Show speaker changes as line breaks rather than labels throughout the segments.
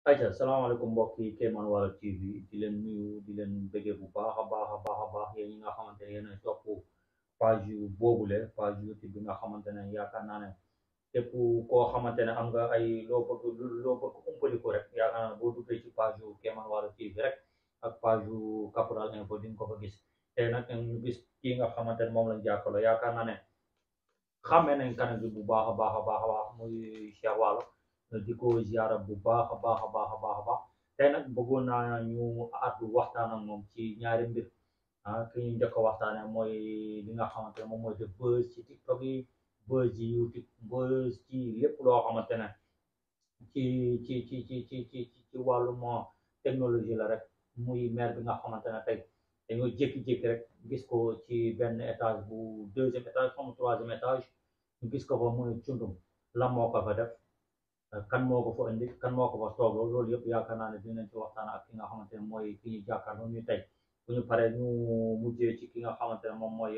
ayca salaamaaleykum mbokk yi Kéemaan Wala TV di leen nuyu di leen bëggee bu baax a baax a baax a baax yéen ñi nga xamante ne yéen a topp page yu boobule page YouTube bi nga xamante ne yaakaar naa ne képp koo xamante ne am nga ay loo bëgg umpaliku rek yaakaar naa ne boo duggee ci page yu Kéemaan Wala TV rek ak page yu Capital Info di nga ko fa gis tey nag ñu gis kii nga xamante ne moom lañ jàkkaarloo yaakaar naa ne xàmmee nañ kanam bi bu baax a baax a baax a baax muy Cheikh Waalo di ko ziara bu baax a baax a baax a baax a baax tey nag bëggoon naa ñu àddu waxtaan ak moom ci ñaari mbir ki ñu njëkk a waxtaane mooy li nga xamante ne moom mooy def buzz ci TikTok yi buzz ci YouTube buzz ci lépp loo xamante ne ci ci wàllum technologie la rek muy maire bi nga xamante ne tey dañoo jékki-jékki rek gis ko ci benn étage bu deuxième étage comme troisième étage ñu gis ko fa mu ne cundum lan moo ko fa def kan moo ko fa indi kan moo ko fa toogloo loolu yëpp yaakaar naa ne dinañ ci waxtaan ak ki nga xamante ne mooy ki ñu jàkkaarloo ñu tey bu ñu paree ñu mujjee ci ki nga xamante ne moom mooy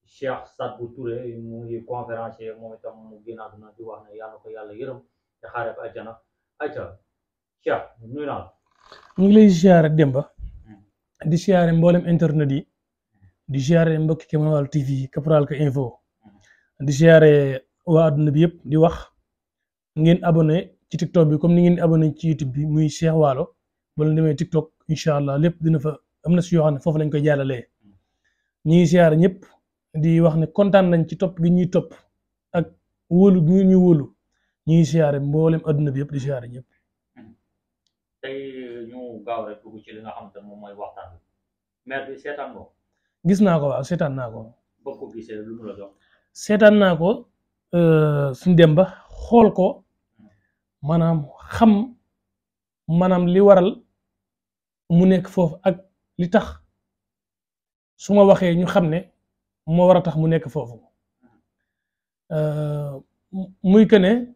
Cheikh Sadbou Touré mu ngi conférencier moom itam mu génn àdduna di wax ne yàlla ko yàlla yërëm te xaare ko àjjana ayca Cheikh nuyu naa la.
ñu ngi lay siyaare Demba di siyaare mboolem internet yi di siyaare mbokki Kéemaan Wala TV Capital Info di siyaare waa adduna bi yëpp di wax ngeen abonné ci TikTok bi comme ni ngeen abonné ci YouTube bi muy Cheikh Waalo ba leen demee TikTok incha allah lépp dina fa am na si yoo xam ne foofu lañ koy jàllalee ñi ngi siyaare ñëpp di wax ne kontaan nañ ci topp gi ñuy topp ak wóolu gi ñu wóolu ñi ngi siyaare mboolem adduna bi yëpp di siyaare ñëpp.
tey ñu gaaw rek dugg ci li nga xamante ne moom mooy waxtaan bi maire bi seetaan nga
gis naa ko waaw seetaan naa ko.
boo ko gisee lu mu la jox.
seetaan naa ko suñ dem ba xool ko maanaam xam maanaam li waral mu nekk foofu ak li tax su ma waxee ñu xam ne moo war a tax mu nekk foofu muy que ne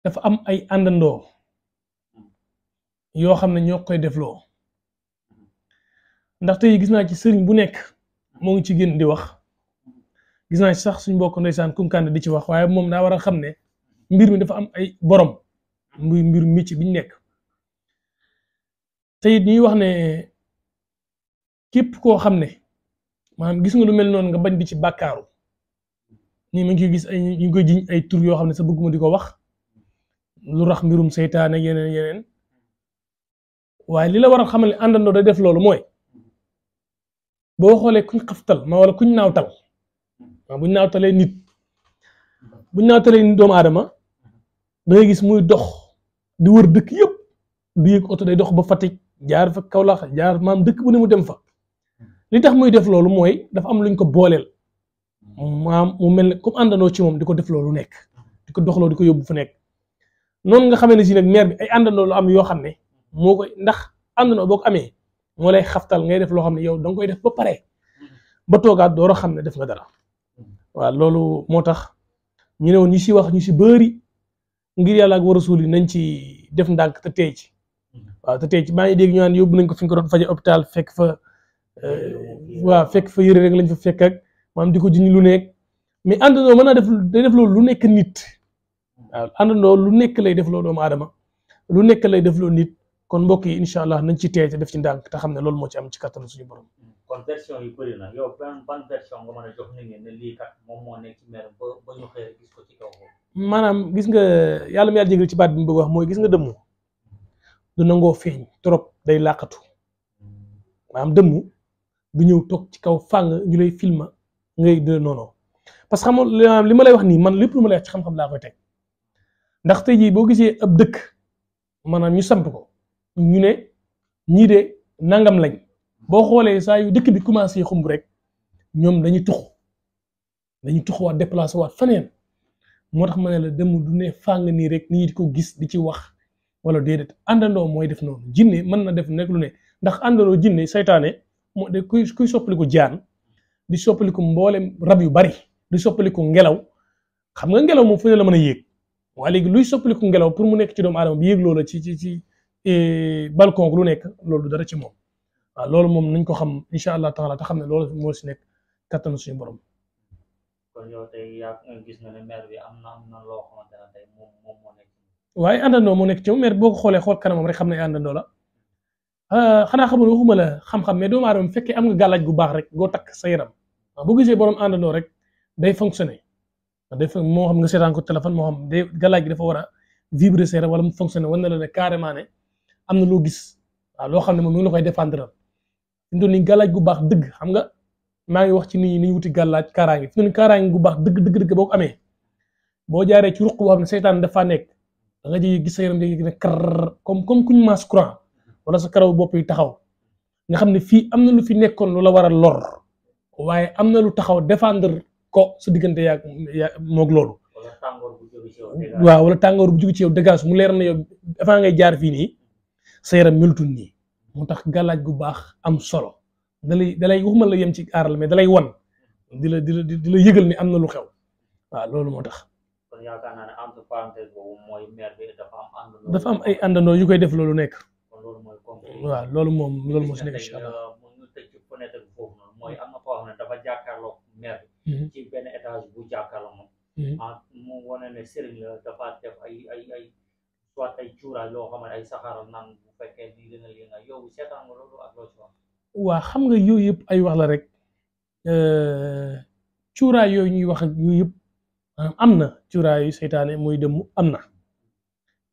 dafa am ay àndandoo yoo xam ne ñoo koy defloo ndax tey gis naa ci sëriñ bu nekk moo ngi ci génn di wax. gis naa sax suñ mbokk ndeysaan Kunkande di ci wax waaye moom daa war a xam ne mbir mi dafa am ay borom muy mbir micc biñ nekk te it ñuy wax ne képp koo xam ne maanaam gis nga lu mel noonu nga bañ di ci bàkkaaru nii ma ngi koy gis ay ñu ngi koy jiñ ay tur yoo xam ne sa bëgguma di ko wax lu rax mbirum seytaane yeneen waaye li la war a xamal ne àndandoo day def loolu mooy boo xoolee kuñ xaftal ma wala kuñ naawtal waaw buñ naawtalee nit doomu aadama da ngay gis muy dox di wër dëkk yëpp du yëg oto day dox ba Fatick jaar fa Kaolack jaar maam dëkk bu ne mu dem fa li tax muy def loolu mooy dafa am luñ ko booleel maam mu mel ne comme àndandoo ci moom di ko def loolu nekk di ko doxloo di ko yóbbu fu nekk noonu nga xamee ne si nag maire bi ay àndandoo lu am yoo xam ne moo koy ndax àndandoo boo ko amee moo lay xaftal ngay def loo xam ne yow danga koy def ba pare ba toogaat door a xam ne def nga dara. waaw loolu moo tax ñu ne woon ñu si wax ñu si bëri ngir yàlla ak war a suul yi nañ ci def ndànk te tey ci waaw te tey ci maa ngi dégg ñu naan yóbbu nañ ko fi ñu ko doon faje hôpital fekk fa yëre rek lañ fa fekk ak maanaam di ko jiñ lu nekk mais àndandoo mën naa def loolu lu nekk nit waaw àndandoo lu nekk lay def loo doomu aadama lu nekk lay def loo nit kon mbokk yi incha allah nañ ci tey te def ci ndànk te xam ne loolu moo ci am ci kattanu suñu borom.
kon version yu bëri na yow ban version nga mën a jox nit ñi ne lii kat moom moo nekk ci maire ba ñu xëy gis ko ci kaw foofu.
maanaam gis nga yàlla mi yàlla jégal ci baat bi mu bëgg wax mooy gis nga dëmmu du nangoo feeñ trop day làqatu maanaam dëmmu du ñëw toog ci kaw fàng ñu lay filma ngay de noonu parce que xam li ma lay wax nii man lépp lu ma lay wax ci xam-xam laa koy teg ndax tey jii boo gisee ab dëkk maanaam ñu sant ko ñu ne ñii de nangam lañ. boo xoolee saa yu dëkk bi commencé xumb rek ñoom dañuy tuxu waat déplacé waat faneen moo tax ma ne la dem du ne fàng nii rek nit ñi di ko gis di ci wax wala déedéet àndandoo mooy def noonu jinne mën na def nekk lu ne ndax àndandoo jinne saytaane moo de kuy soppaliku jaan di soppaliku mboolem rab yu bari di soppaliku ngelaw xam nga ngelaw moom fu ne la mën a yéeg waaye léegi luy soppaliku ngelaw pour mu nekk ci doomu aadama bi yéeg loola ci balcon lu nekk loolu du dara ci moom. waaw loolu moom nañ ko xam incha allah taala te xam ne loolu moo si nekk kattanu suñu borom.
kon yow tey yaa gis nga ne maire bi am na loo xamante ne tey moom moo nekk.
waaye àndandoo moo nekk ci moom maire boo ko xoolee xool kanamam rek xam ne àndandoo la xanaa xamul waxuma la xam-xam mais doomu aadama bu fekkee am nga gàllaaj gu baax rek goo takk sa yaram boo gisee borom àndandoo rek day fonctionner moo xam nga seetaan ko téléphone moo xam day gàllaaj gi dafa war a vibrer sa yaram wala mu fonctionner war na la ne carrément ne am na loo gis waaw loo xam ne moom mi ngi la koy défendre fi mu toll nii gàllaaj gu baax dëgg xam nga maa ngi wax ci nit ñi ni ñu wuti gàllaaj kaaraange fi mu toll nii kaaraange gu baax dëgg boo ko amee boo jaaree ci ruq boo xam ne seytaan dafa nekk da nga ji gis sa yaram di ne kar comme kuñ maas courant wala sa karaw bopp yi taxaw nga xam ne fii am na lu fi nekkoon lu la war a lor waaye am na lu taxaw défendre ko sa diggante yaa moog loolu. waaw wala tàngoor bu jóge ci yow dégage mu leer na yow avant ngay jaar fii nii sa yaram melutul nii mu tax gàllaaj gu baax am solo dalay waxuma la yem ci aaral mais dalay wan di la yëgal ni am na lu xew waaw loolu moo tax.
kon yaakaar naa ne entre parenthèse boobu mooy maire bi
dafa am ay àndandoo yu koy def loolu nekk.
loolu mooy
waaw loolu moo si nekk incha allah.
ñu tëj ci fenêtre bi foofu noonu mooy am na foo xam ne dafa jàkkaarloo maire bi ci benn étage bu jàkkaarloo moom mu wane ne sëriñ la dafa def ay soit ay cuuraay loo xam ne ay saxaaral naan bu fekkee lii nga yow seetaan nga loolu ak loo ci wax.
waaw xam nga yooyu yëpp ay wax la rek cuuraay yooyu ñuy wax ak yooyu yëpp am na cuuraayu seytaane muy dem am na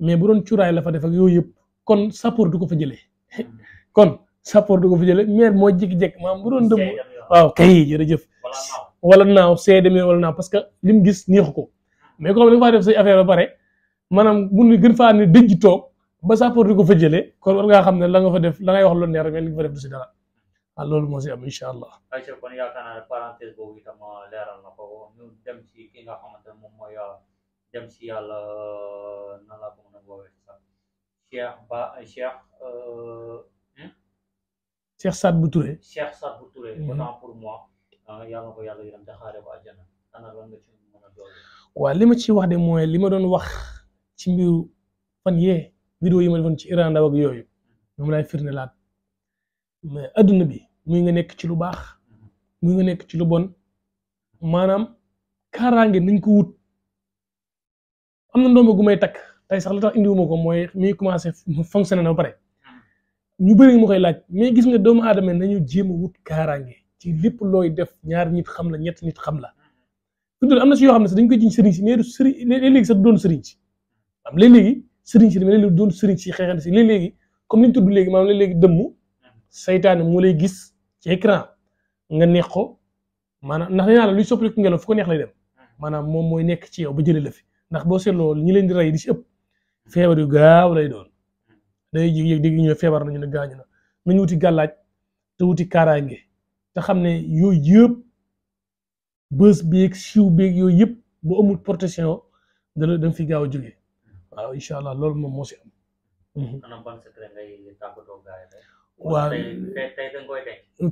mais bu doon cuuraay la fa def ak yooyu yëpp kon sappoor du ko fa jëlee maire moo jékki-jékki maam bu doon dem waaw kay jërëjëf wala naaw seede mi wala naaw parce que li mu gis neexu ko mais comme da nga faa def say affaire ba pare maanaam mun gën faa ne dëj toog ba sappoor du ko fa jëlee kon war ngaa xam ne la nga fa def la ngay wax lu neex mais li nga fa def du si dara loolu moo si am incha allah.
ayca kon yaakaar naa ne parenthèse boobu itam leeral na ko ñu dem ci ki nga xamante ne moom mooy dem si yàlla nan laa ko mën a woowee sax
Cheikh Sadbou Touré.
Cheikh Sadbou Touré. autant pour moi yàlla na ko yàlla yërëm te xaaree ko àjjana ana lan nga ci mën a doole.
waaw li ma ci wax de mooy li ma doon wax ci mbiru fan yee vidéo yi ma defoon ci Iran Ndao ak yooyu moom laay firnde laat mais adduna bi muy nga nekk ci lu baax muy nga nekk ci lu bon maanaam kaaraange nañ ko wut am na ndomba gu may takk tey sax li tax indiwuma ko mooy mi commencé fonctionné na ba pare ñu bëri ma koy laaj mais gis nga doomu aadama nañu jéem a wut kaaraange ci lépp looy def ñaar nit xam la ñett nit xam la fi am na si yoo xam ne sax dañ koy jiñ sëriñ si mais du sëriñ léeg-léegi sax du doon sëriñ si am léeg-léegi sëriñ si léeg-léegi doon sëriñ si xeexante si léeg-léegi comme ni ñu tudd léegi maanaam léeg-léegi dëmm saytaane moo lay gis ci écran nga neex ko maanaam ndax nee naa la luy soppaliku ngelaw fu ko neex lay dem maanaam moom mooy nekk ci yow ba jëlee la fi ndax boo seetloo ñi leen di rey di si ëpp feebar yu gaaw lay doon day yëg dégg ñu ne feebar nañu ne gaañu na nañu wuti gàllaaj te wuti kaaraange te xam ne yooyu yëpp bës beeg siiw beeg yooyu yëpp bu amul protection da fi gaaw a jógee waaw incha allah loolu moom moo si am. waaw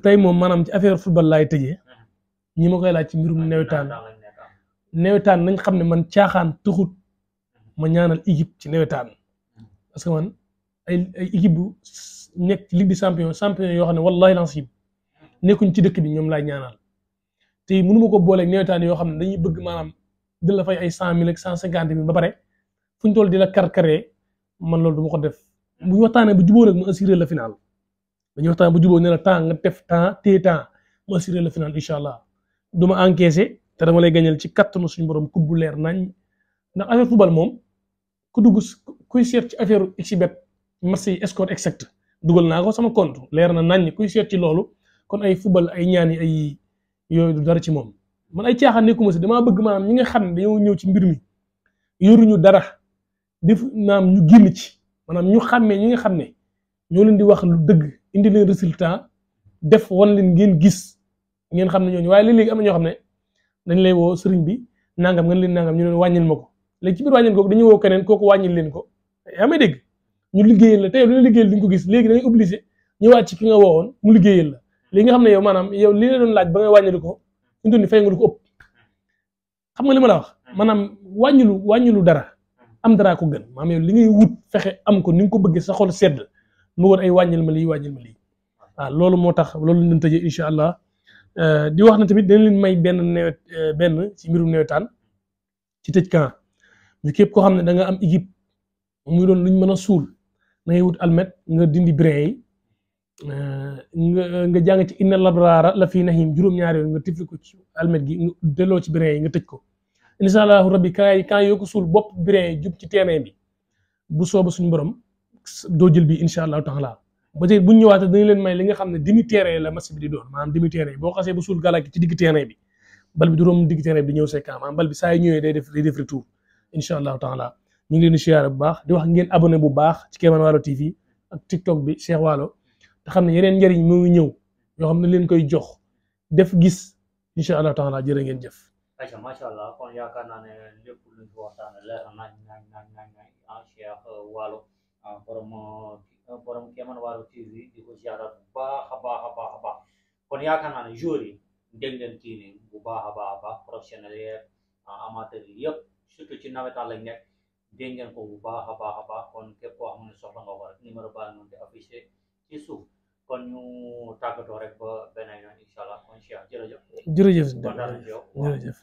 tey moom maanaam ci affaire football laay tëjee ñi ma koy laaj ci mbirum nawetaan nañ xam ne man caaxaan taxut ma ñaanal équipe ci nawetaan parce que man ay équipe bu nekk ci ligue des champions yoo xam ne wallahi lancim nekkuñ ci dëkk bi ñoom laay ñaanal te mënu ma ko booleeg nawetaan yoo xam ne dañuy bëgg maanaam di la fay ay 100,000 ak 150,000 ba pare fu ñu toll di la karkaree man loolu du ma ko def bu ñu waxtaanee bu jubóo nag mu assuré la final dañuy waxtaan bu jubóo ne la temps nga def temps téye temps mu assuré la final incha allah du ma encaissé te dama lay gañal ci kattanu suñu borom coupe bu leer nañ ndax affaire football moom ku dugg kuy seet ci affaire xibet match yi score exact dugal naa ko sama compte leer na nañ kuy seet ci loolu kon ay football ay ñaani ay yooyu du dara ci moom man ay caaxaan nekkuma si damaa bëgg maanaam ñi nga xam ne dañoo ñëw ci mbir mi yoruñu dara def maanaam ñu génn ci maanaam ñu xàmmee ñi nga xam ne ñoo leen di wax lu dëgg indi leen résultat def wan leen ngeen gis ngeen xam ne ñooñu waaye léeg-léegi am na ñoo xam ne dañ lay woo sëriñ bi nangam ngeen leen nangam ñu leen wàññil ma ko léegi ci biir wàññil kooku dañuy woo keneen kooku wàññil leen ko yaa may dégg ñu liggéeyal la tey lu ñu liggéeyal duñ ko gis léegi dañuy obligé ñëwaat ci ki nga woowoon mu liggéeyal la léegi nga xam ne yow maanaam yow li la doon laaj ba ngay wàññili ko ñu doon fay nga du ko ëpp xam nga li ma la wax maanaam wàññilu dara am dara ko gën maanaam yow li ngay wut fexe am ko ni nga ko bëggee sa xol sedd mu war ay wàññil ma lii waaw loolu moo tax loolu lañ leen tëjee incha allah di wax na tamit dañ leen may benn nawet benn ci mbirum nawetaan ci tëj camp ñu képp koo xam ne da nga am équipe muy doon luñ mën a suul da ngay wut almet nga dindi brin yi nga jàng ci inna labraara la fii nahim juróom-ñaari yoon nga tifli ko ci almet gi nga delloo ci brin yi nga tëj ko incha allahu rabbi quand yoo ko suul bopp brin yi jub ci terrain bi bu sooba suñu borom doo jël bi incha allahu taala ba tey bu ñu ñëwaatee dañu leen may li nga xam ne demi terrain la match bi di doon maanaam demi terrain boo xasee ba suul galaak ci digg terrain bi bal bi du romb digg terrain bi di ñëw say camp maanaam bal bi saa yu ñëwee day def retour incha allahu taala ñu ngi leen di siyaare bu baax di wax ngeen abonné bu baax ci Kéemaan Waalo TV ak TikTok bi Cheikh Waalo te xam ne yeneen njëriñ mu ngi ñëw yoo xam ne leen koy jox def gis incha allahu taala jërë ngeen jëf.
ayca macha allah kon yaakaar naa ne lépp luñ fi waxtaan leer na nañ Cheikh Waalo borom Kéemaan Waalo TV di ko siyaare bu baax a baax kon yaakaar naa ne joueurs yi dégg ngeen kii nii bu baax a baax professionnels yi amateurs yi yëpp surtout ci nawetaan lañ nekk dégg ngeen ko bu baax a baax kon képp koo xam ne soxla nga ko rek numéro baa noonu di affiché ci suuf kon ñu tàggatoo rek ba beneen yoon incha allah kon Cheikh jërëjëf.
jërëjëf
kontaan nañ ci yow.
jërëjëf.